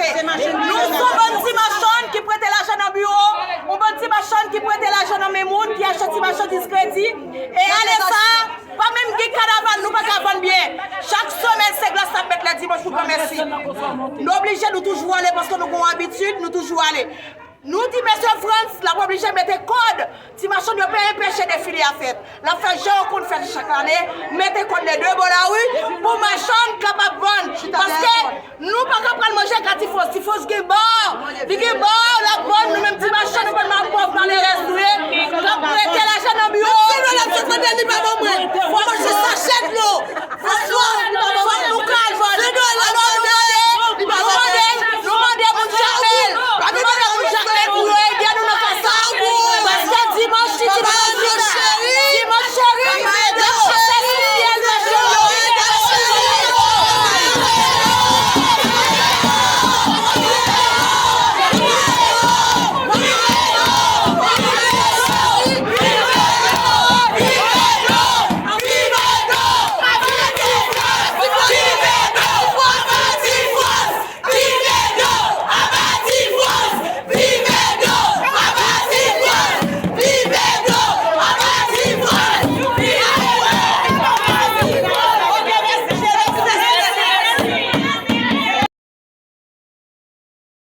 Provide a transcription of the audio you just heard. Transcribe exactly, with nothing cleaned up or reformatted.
Nou se yon bann ti machann ki prete lajan nan biwo, yon bann ti machann ki prete lajan nan men moun, ki achte ti machandiz kredi, e ale sa, pa menm gen kanaval, nou pa ka vann byen. Chak semèn, se glas n ap met lè dimanch pou granmèsi. Nou oblije, nou toujou ale paske nou gen yon abitid, nou toujou ale. Nou di mesye Frantz, l ap oblije mete kòd. Ti machann yo pa enpeche defile a fèt. L ap fè jan yo konn fè chak lane, mete kòd lè de bò lari pou machann kapab vann. Paske nou pa ka pral manje ka Tifos. Tifos gen ba, li gen ba.